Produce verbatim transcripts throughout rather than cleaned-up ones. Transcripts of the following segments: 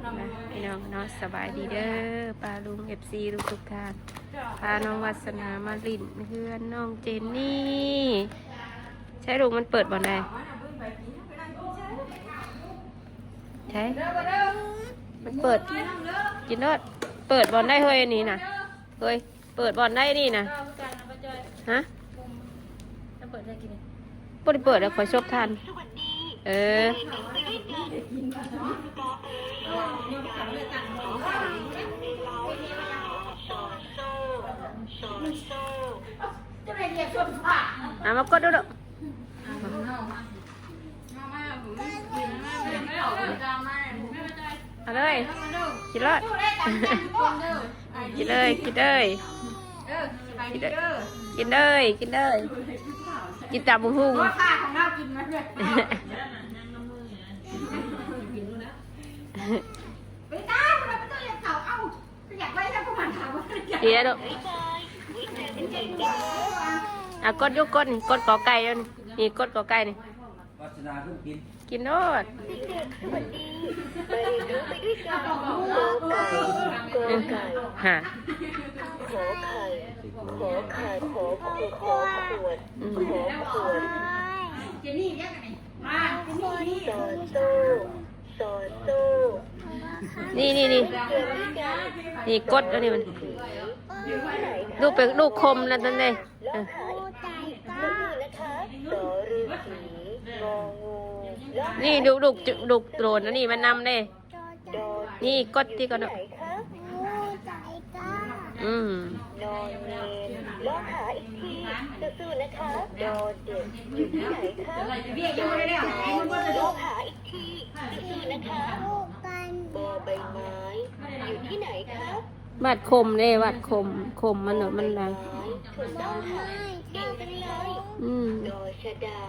พี่น้องเนาะ สบายดีเด้อ ป้าลุง เอฟซี ทุกๆท่าน พาน้องวาสนามาหลิ้นเฮือนน้องเจนนี่ ใช่ลูก มันเปิดบ่อนใด ใช่ มันเปิด กินโลด เปิดบ่อนใดเฮ้ย อันนี้นะ เฮ้ย เปิดบ่อนใดนี่นะ ฮะ บ่ได้เปิดแล้ว ขอซบทัน เออ เอามากดดูดู เอาเลย กินเลย กินเลย กินเลย กินเลย กินเลย กินตำบักหุ่ง เดี๋ยวลูก อ่ะ กดอยู่ กดนี่ กดกอไก่แล้วนี่ นี่ กดกอไก่นี่ วัสนาขึ้นกิน กินโลด เด็กๆ สวัสดี มาเรียนรู้ไปด้วยกัน กอไก่ กอไก่ ฮะ ขอไข่ ขอไข่ ขอขวด ขอขวด อืม ขอขวด ซอโซ่ ซอโซ่ นี่ นี่ นี่ นี่ กดอันนี้มัน ลูกเป็นลูกคมนั่นนั่นเลย เออ นี่ ลูก ลูก ลูกโดนอันนี้มันนำเลย นี่ กดที่ก่อนเนาะ อืม นอนเนน ร้องหาอีกที สู้ๆ นะคะ ดอเด็ก อยู่ที่ไหนคะ ดอเด็ก ร้องหาอีกที สู้ๆ นะคะ บอใบไม้ อยู่ที่ไหนคะ วาดคมเด้ วาดคม คมมันเนาะ มันดัง ถูกต้องค่ะ เก่งจังเลย อืม ดอชดา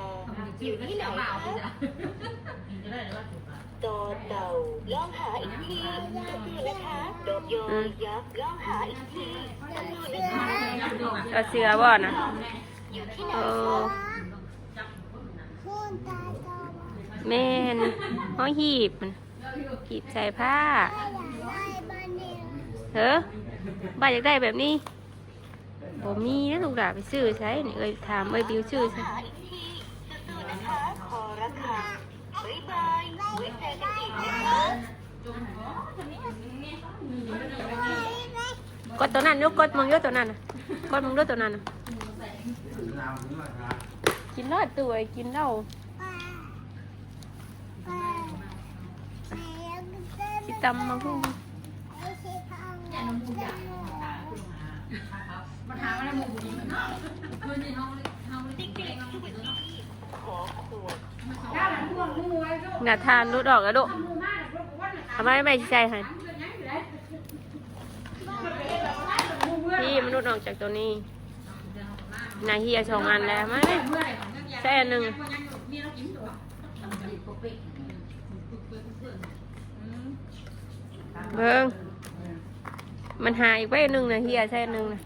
อยู่ที่ไหนคะ ตอเต่า ร้องหาอีกที สู้ๆ นะคะ ดอกยอ อืม ยักษ์ ร้องหาอีกที สู้ๆ นะคะ เอาเสือบ่นะ อยู่ที่ไหน โอ้ คะ แม่น หอหีบมัน หีบใส่ผ้า เฮ้อ บ้าอยากได้แบบนี้ บ่มีนะลูกหลาน ไปซื้อใส่นี่ เอ้ย ถามเอ้ยบิวซื้อใส่ กดตัวนั้นลูก กดมึงอยู่ตัวนั้นน่ะ กดมึงด้วยตัวนั้นน่ะ กินรอดตัว กินเหล้า สิตำบักหุ่ง น่าทาน หลุดออกแล้วลูก เอามาให้แม่ใส่ให้ พี่ มันหลุดออกจากตัวนี้ นาเฮียสองอันแล้ว มา ใส่อันหนึ่ง เบิ่ง มันหายอีกไปอันหนึ่งนะ เฮียใส่อันหนึ่งนะ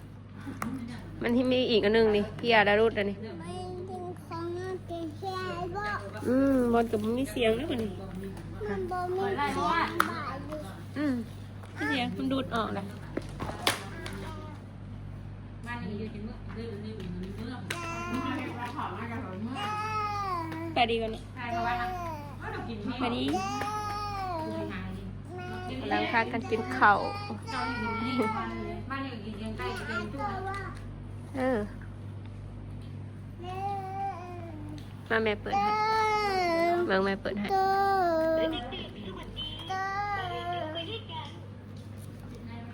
มันมีอีกอันหนึ่งนี่ เฮียดารุดอันนี้ มันเป็นของน้องเจนเฮียบ่ อืม บอลกับมันมีเสียงนะมันนี่ มันบ่มีเสียงบาดอยู่ อืม เสียงมันดูดออกนะ ไปดีกว่านี้ ไปดี กำลังพากันกินข้าว เออ มาแม่เปิดให้ เบิ่งแม่เปิดให้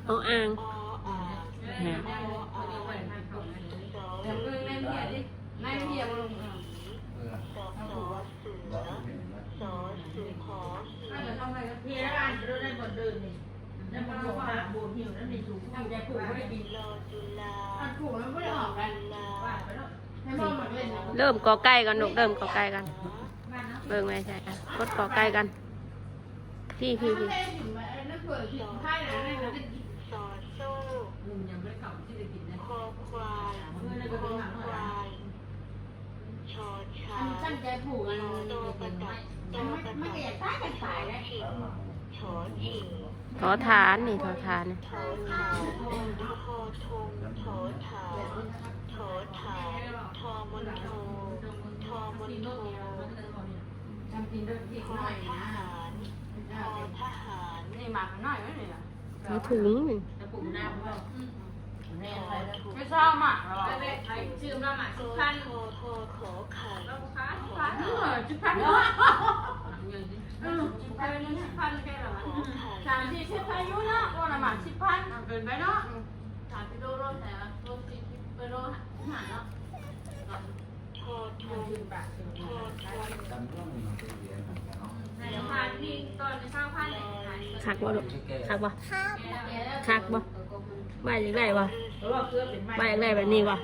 เอาอ่าง ฮะ เริ่มกอไก่ก่อนลูก เริ่มกอไก่ก่อน เบิ่งแม่ใส่อ่ะ กดกอไก่ก่อน พี่ พี่ พี่ ชอช้าง ตั้งใจผูกอันนี้ ตอประดับ ตอประดับ มันก็อยากตายกันตายเลย ชอ ทอทานนี่ ทอทานนี่ จำกินด้วยพริกหน่อยนะ ทหารทหาร นี่หมักหน่อยไม่เหลือ เอาถุงนี่ จะปรุงน้ำด้วย แม่ ไม่ชอบหมักหรอก ไปไปซื้อมาหมาสิบพัน โทโทโขไข่ แล้วลูกค้าสิบพันเออสิบพันเนาะเออสิบพันสิบพันแค่ละ สามสี่สิบอายุเนาะโอ้ละหมาสิบพันเกินไปเนาะ สามกิโลโลแต่ละโลสี่สิบไปโลห้าเนาะ โทโทโทโท ในราคาที่ตอนในเช้าพันเนี่ยขาย คักบ่ลูก คักบ่ คักบ่ ว่าอยากได้บ่ เพราะว่าเกลือเป็นไม้ ว่าอยากได้แบบนี้บ่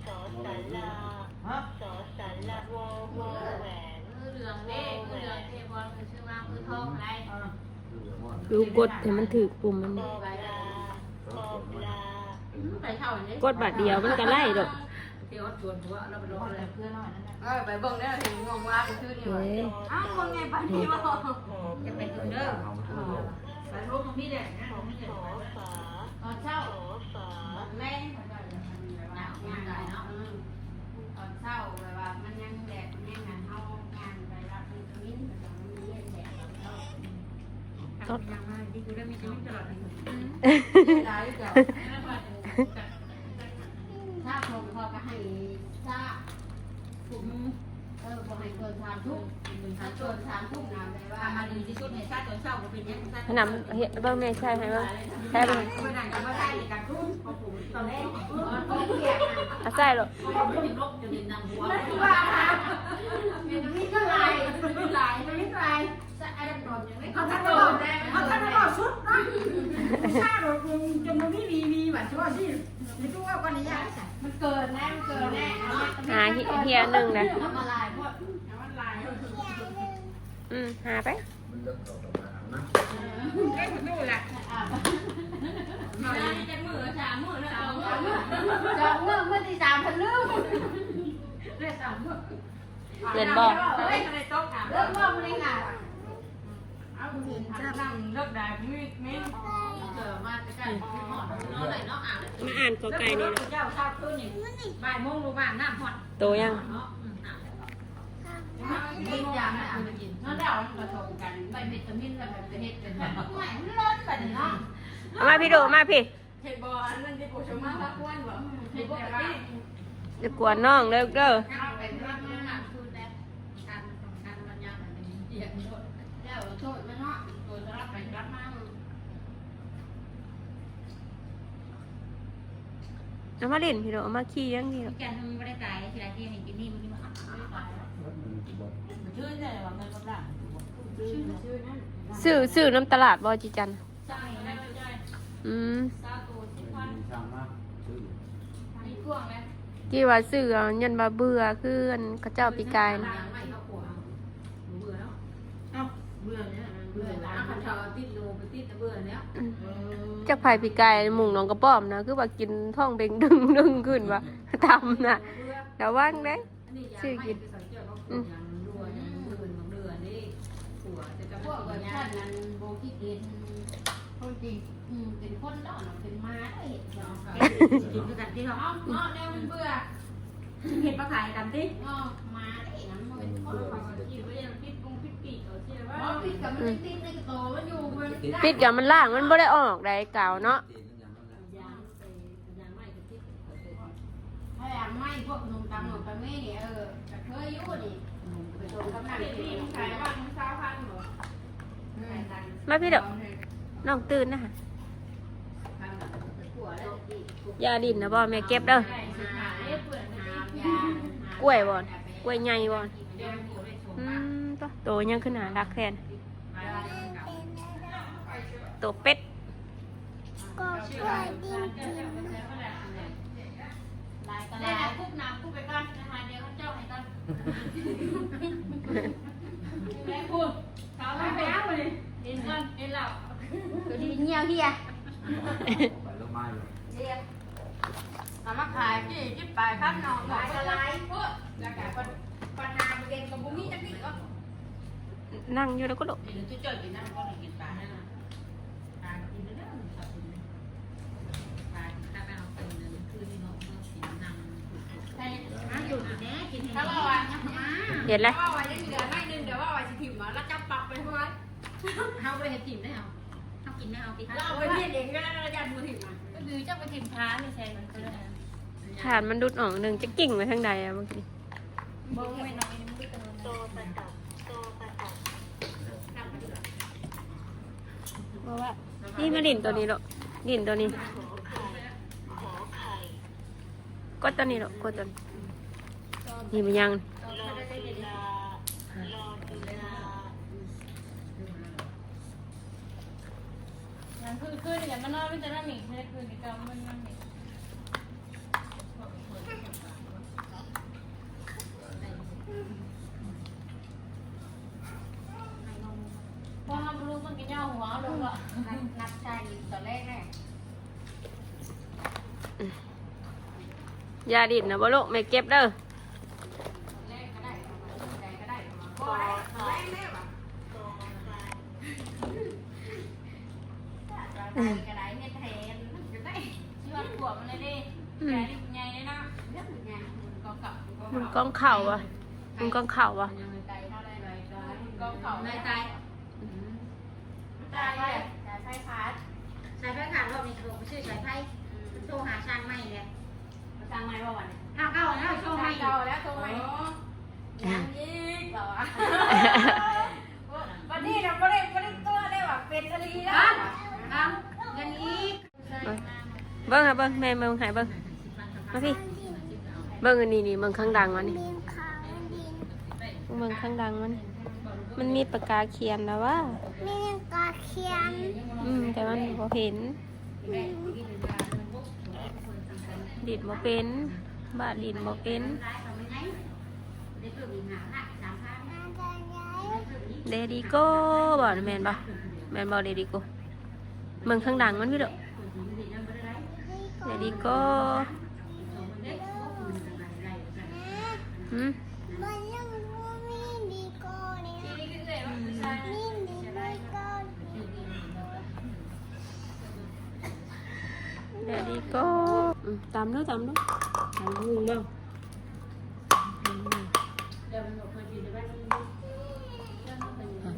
สอสาราสอสาราโวโวแหวน มือเหลืองเด้มือเหลืองเด้บอลคือชื่อว่ามือทองอะไร ดูกดให้มันถืกปุ่มมัน บอปลาบอปลา ไปเท่านี้ กดบาทเดียวมันก็ไล่ดอก เดี๋ยวชวนหัวเราไปลองเลย เพื่อนหน่อยนั่นแหละ เออไปเบิ่งได้เห็นงงว่าไปชื่อนี่ เอ้ วะ ย อ้าวคนไงไปที่ว่า จะไปถึงเด้อ ไปรู้มันมีแดดนะ สอฝา ตอนเช้า สอฝา ตอนแรงหนาวงานเนาะตอนเช้าแบบว่ามันยังแดดมันยังงานเฮางานไปรับวิตามินมันยังมีแดดแล้วทำยังไงที่กูได้มีชีวิตตลอดเลย หลายจ้ะ ถ้าผมพอก็ให้ซาผมเออพอให้เกินสามทุ่มถ้าเกินสามทุ่มนะแปลว่า ทำมาดีที่สุดในชาติตอนเช้าก็เป็นอย่างนี้ชาติ ให้นำเฮ็ดเบิ่งแม่ใช่ให้เบิ่งใช่เบิ่ง เมื่อไหร่ก็ว่าได้กันทุ่มพอผมตอนแรก เขาเขียน เอาใส่ลูก เขาไม่เป็นโรคจะเป็นนางหัว มันคือว่าค่ะมันมีเท่าไหร่มันมีหลายมันมีหลายจะอะไรก่อนยังไม่เขาทันตลอดได้เขาทันตลอดชุดนะชาติเราคงจนมันไม่มีมีแบบเฉพาะที่ในตู้ว่าวันนี้ยาก มันเกินแน่มันเกินแน่ อ่าเฮียเฮียหนึ่งนะ ทำอะไรพวก มันลาย อืมหาไป มันเลิกออกมาหลังนะ ได้ถึงนู่นแหละ อ่ะ หน่อยจะมือสามมือแล้วเอา จองเมื่อเมื่อที่สามพันลืม ได้สามมือ เรียนบอก เฮ้ยอะไรโต๊ะถาม เริ่มว่ามันเลยค่ะ เอาคุณนั่งเลิกได้ไม่ไม่ เจอมาใกล้ๆหอดนอนเลยเนาะอ่ะ มาอ่านกอไก่นี่นะ เจ้าเช้าขึ้นนี่บ่ายโมงรู้บ้านน้ำหอด โตยัง เนาะ กินยาไม่เอาไปกิน นั่นแหละมันผสมกันใบวิตามินแล้วมันจะเห็ดเป็นแบบ ไม่มันร้อนไปเนาะ เอามาพี่ดูมาพี่ เห็ดบออันนั้นที่ปูชมาพักวันบอกเห็ดปกติ จะกวนน้องเด้อเด้อ เอาไปรับมาคือแบบการการมันยามันเป็นเสียงหมดแล้วโทษมันเนาะตัวจะรับไปรับมา เอามาเล่นพี่ดูเอามาขี่ยังดี แกทำไม่ได้ตายทีไรที่เห็นกินนี่มันนี่มันไม่ได้ตาย ชื่นใจว่าเงินกำลัง ชื่อชื่อนั่น ซื้อซื้อน้ำตลาดบ่จิจัน ใช่นะใช่ อืม ซาตูสิบพัน มีช่างมากซื้อ มีพ่วงแล้ว กี่ว่าซื้อเอายันว่าเบื่อคืออันเขาเจ้าปีกายนะ ยังไม่เข้าครัวเบื่อแล้ว เอ้าเบื่อเนี่ยมัน เบื่ เบื่ อ อ แล้ว แล้ว มันเธอติดโลไปติดเบื่อแล้ว เออ จากไผปีกายหมุงหนองกระป้อมนะคือว่ากินท้องเบ่งดึงดึงขึ้นว่าตำนะ เบื่อ ระวังเด้ อันนี้ยา ชื่อกิน ไม่คือสังเกตว่าคนยังเบื่อยังเบื่อเบื่อนี่ผัวจะจะ พวกเกิดชาตินั้นโบคิดเห็นคนจริงอืมเป็นคนเนาะเป็นหมาได้เห็นเนาะ กินคือกันที่เขาเอาเนาะแนวมันเบื่อเห็ดมาขายกันติ เนาะหมาได้เห็นมันเป็นคน เขาก็คิดว่ายังพิษปรุงพิษปีกเขาเชื่อว่า เพราะผิดกับมันติดในกระโตมันอยู่มันได้ ปิดกับมันล่างมันบ่ได้ออกได้กาวเนาะ พยายามไม่พวกหนุ่มตำหนุ่มตำนี่นี่เออกระเทยอยู่นี่ไปส่งกำนัน เห็ด ที่ นี่มันขายบ้านมันเช้าพันหรอ อืม มาพี่เด้อน้องตื่นนะคะ ผัวแล้ว ยาดินนะบ่แม่เก็บเด้อ ใช่สิขายเรียกเปื่อน หา นะ ยา กล้วยบ่อนกล้วยใหญ่บ่อน เดี๋ยวมันอยู่ในโถ อืมตัวโตยังขึ้นหารักแทน ตัวเป็ด ก็ช่วยดีกิน หลายกะลาคุกน้ำคุกไปก่อนนะคะเดี๋ยวเขาเจ้าให้ก่อนแม่พูดเขาไม่ไปเอาเลยเห็นก่อนเห็นแล้ว ตัวดีเงี้ยวเฮีย ไปแล้วมาอยู่ เรียกเอามาขายกี่กี่ปลายพันน้องหน่อยก็ไลฟ์พวกแล้วก็ปัญหาเรียนกับบุ้งนี่จะกินก็ นั่งอยู่แล้วก็โดด เดี๋ยวจะจ่อยไปนั่งก็กินปลาให้นะ ถ้าว่าว่าเห็นแล้วว่าว่ายังเหลือหน่อยหนึ่ง แต่ว่าว่าสิถิ่มมาแล้วจับปรับไปเท่าไหร่ เฮาบ่ได้ให้ถิ่มได้เฮา เฮากินได้เฮาติ เราเอาไปเฮ็ดเองก็ได้ เราจะบ่ถิ่มมา ก็คือเจ้าไปถิ่มทานนี่ใช่มันก็ได้ ทานมันดุดออกหนึ่ง จะกิ่งไปทางใดอะเมื่อกี้ บ่แม่นเอาเองมันก็ เพราะว่า นี่มาดินตัวนี้ลูก ดินตัวนี้ กดตัวนี้ลูก กดตัวนี้ นี่มันยัง อย่างคือคืนเนี่ยมันนอนมันจะนั่งหนีไม่ได้คืนนี้ก็มันนั่งหนี เพราะว่าลูกมันกินยาหัวลูกอะ นับนับใจตอนแรกแน่ อย่าดิ้นนะบ่ลูก แม่เก็บเด้อ ตอนแรกก็ได้ ตอนแรกก็ได้ บ่ได้ ตอนแรกเลยว่ะ ตอนแรกก็ได้ เฮ็ดแทนก็ได้ ที่ว่าขวบมันเลยเด้ อืม แต่นี่มันใหญ่เลยนะ เรื่องมันใหญ่ มันก็เก่า มันกองเข่าอะ มันกองเข่าอะ มันยังไม่ไกลเท่าไหร่ มันกองเข่า ไม่ไกล อืม สายไฟ สายไฟขาด สายไฟขาดรอบนี้โทรไปซื้อสายไฟ อืม โทรหาช่างใหม่เลย ช่างใหม่ว่าวันนี้ ช่างเก่าแล้วโทรใหม่ ช่างเก่าแล้วโทรใหม่ อ๋อ ยังอีกเหรอวะ วันนี้นะบ่ได้ บ่ได้ตัวได้ว่ะ เป็นนาทีแล้ว ครับ ครับ ยังอีก เบิ่งค่ะเบิ่ง แม่เบิ่งให้เบิ่ง มาพี่ เบิ่งอันนี้นี่ เบิ่งข้างดังมันนี่ เบิ่งข้างดังมัน มันมีปากกาเขียนแล้วว่า มีปากกาเขียน อืม แต่มันบ่เห็น อืม ดิดบ่เป็น บาดดินบ่เป็น Daddy go บ่ แม่นบ่ แม่นบ่ Daddy go เบิ่งข้างดังมันพี่เด้อ Daddy go หืม มันยังบ่มีดีกว่าเนี่ย นี่ดีกว่า Daddy go อืม ตามเด้อ ตามเด้อ ตามลุงเบิ่ง อ่ะ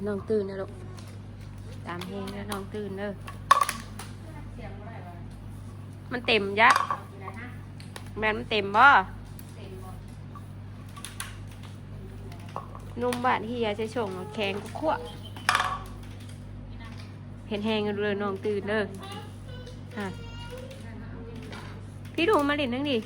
น้องตื่นแล้วลูก ตามเพลงแล้วน้องตื่นเด้อ มันเต็มยะ แม่นมันเต็มบ่ นุ่มหวานเฮียจะส่งแข็งก็ขั้ว เห็นแหงกันเลยน้องตื่นเด้อ อ่ะ พี่ดูมาเล่นนั่งดิ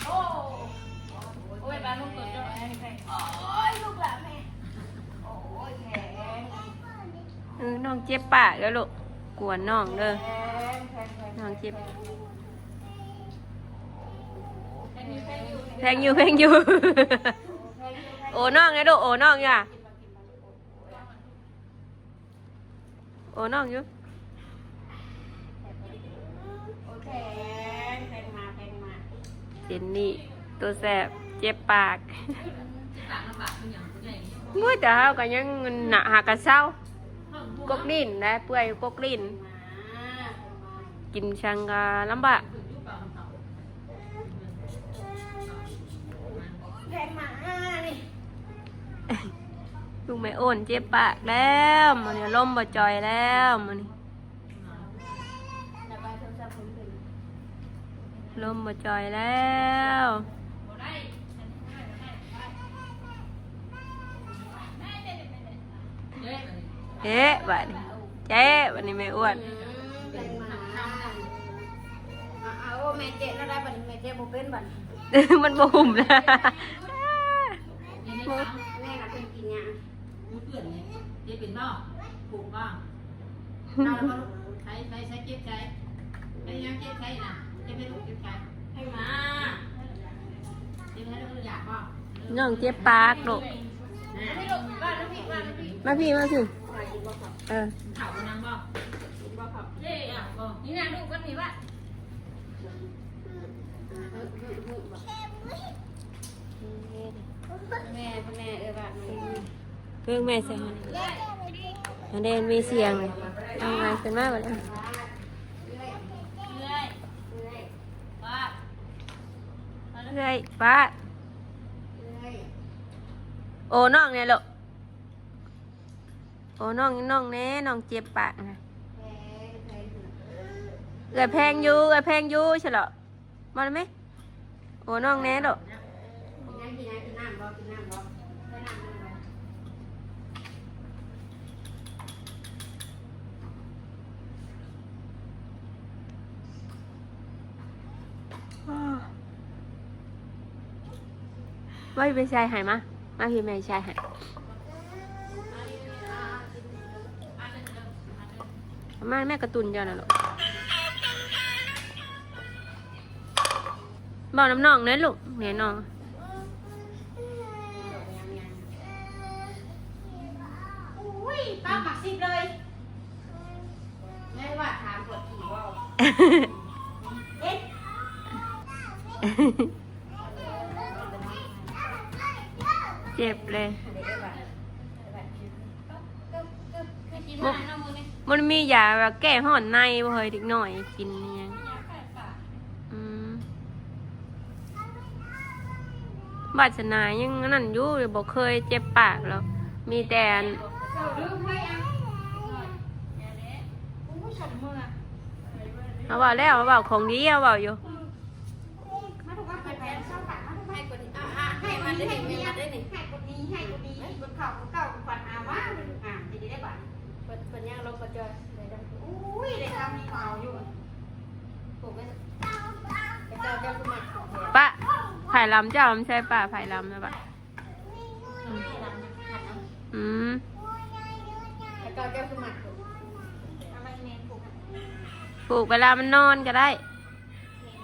โอ้ย บ้านลูกตัวจอย โอ้ย ลูกหลานแม่ โอ้ย แข็ง เออ น้องเจ็บปากแล้วลูก กวนน้องเด้อ แข็งแข็งแข็ง น้องเจ็บ แพงอยู่ แพงอยู่ โอ้น้องไงลูก โอ้น้องอย่า โอ้น้องอยู่ โอเค แพงมา แพงมา เจนนี่ ตัวแสบ เจ็บปาก มุ้ย แต่เฮาก็ยังหนาหากะเซา กกลิ้นนะ เปื่อยกกลิ้น กินชังกะลำบาก แพงมานี่ ลูกแม่โอนเจ็บปากแล้ว มื้อนี้ลมบ่จ่อยแล้ว มื้อนี้ ลมบ่จ่อยแล้ว เอ๊ะ บัดนี้ เจ๊ บัดนี้แม่อ้วน อืม แพงมา เอา เอา แม่เจ๊น่าได้บัดนี้ แม่เจ๊บ่เป็นบัดนี้ มันบ่หุ่มแล้ว แม่ก็เป็นกินยา เปื่อนไง เจ๊เป็นบ่ ผูกบ่ เอาแล้วบ่ลูก ใช้ ใช้ ใช้ เก็บใช้ ใช้ยังเก็บใช้นะ เก็บให้ลูกเก็บใช้ ให้มา เก็บให้ลูกอยากบ่ น้องเจ็บปากลูก มาพี่ มาพี่ เออ เขากำลังบ่ นี่นะลูกก็หนีว่า แม่แม่เออว่าแม่ เพิ่งแม่ใส่ให้อันเดนมีเสียงเลยเอาไงขึ้นมาบ่ได้เอื้อยเอื้อยป้าเอื้อยป้าโอ้น้องเนี่ยลูกโอ้น้องน้องแน่น้องเจ็บปากนะเอื้อยแพงอยู่เอื้อยแพงอยู่ใช่เหรอมาเลยไหมโอ้น้องแน่ลูก ไว้ไปใส่ให้มา มาพี่แม่ใส่ให้มาแม่การ์ตูนเจ้าน่ะลูกบอกน้ำน้องนะลูกเนี่ยน้อง อุ้ยป้าหมักซิบเลยแม่ว่าถามปวดขี่บ่เอ๊ะ เจ็บเลย เดี๋ยวได้ว่า มันมียาแบบแก้ฮ้อนในบ่เฮ้ยเด็กน้อยกินเนี่ยอืมวาสนายังนั่นอยู่บ่เคยเจ็บปากหรอกมีแต่อัน เจ้าลืมให้อ่ะ เขาเว้าแล้วเขาเว้าของดีเขาเว้าอยู่ มาถูกว่าไปแผนเช่าฝากมาถูกว่าให้คนนี้อ่ะอ่ะให้มันได้หนึ่งให้มันได้หนึ่งให้คนนี้ให้คนนี้คนเข่าคนเก่าคนขวัญหาว่าอ่ะจะได้บ้าง เพิ่นเพิ่นย่างลงกระจอยเลยนะ อุ้ยได้ทำมีเมาอยู่ ปลูกไว้กระจอยเจ้าคือหมักของแท้ ปะไผ่ลำเจ้ามันใช่ปะไผ่ลำนะปะอืม กระจอยเจ้าคือหมัก อะไรเมนปลูก ปลูกเวลามันนอนก็ได้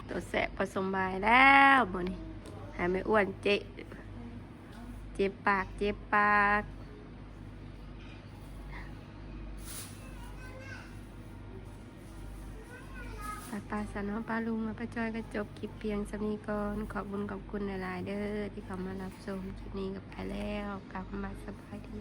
ตัวแสบผสมบายแล้วมื้อนี้ให้ไม่อ้วนเจ๊เจ็บปากเจ็บปาก ป้าป้าสาวน้องป้าลุงมาป้าจอยก็จบคลิปเพียงสำนี้ก่อนขอบบุญขอบคุณหลายๆเด้อที่เข้ามารับชมคลิปนี้กับไปแล้วกลับมาสบายดี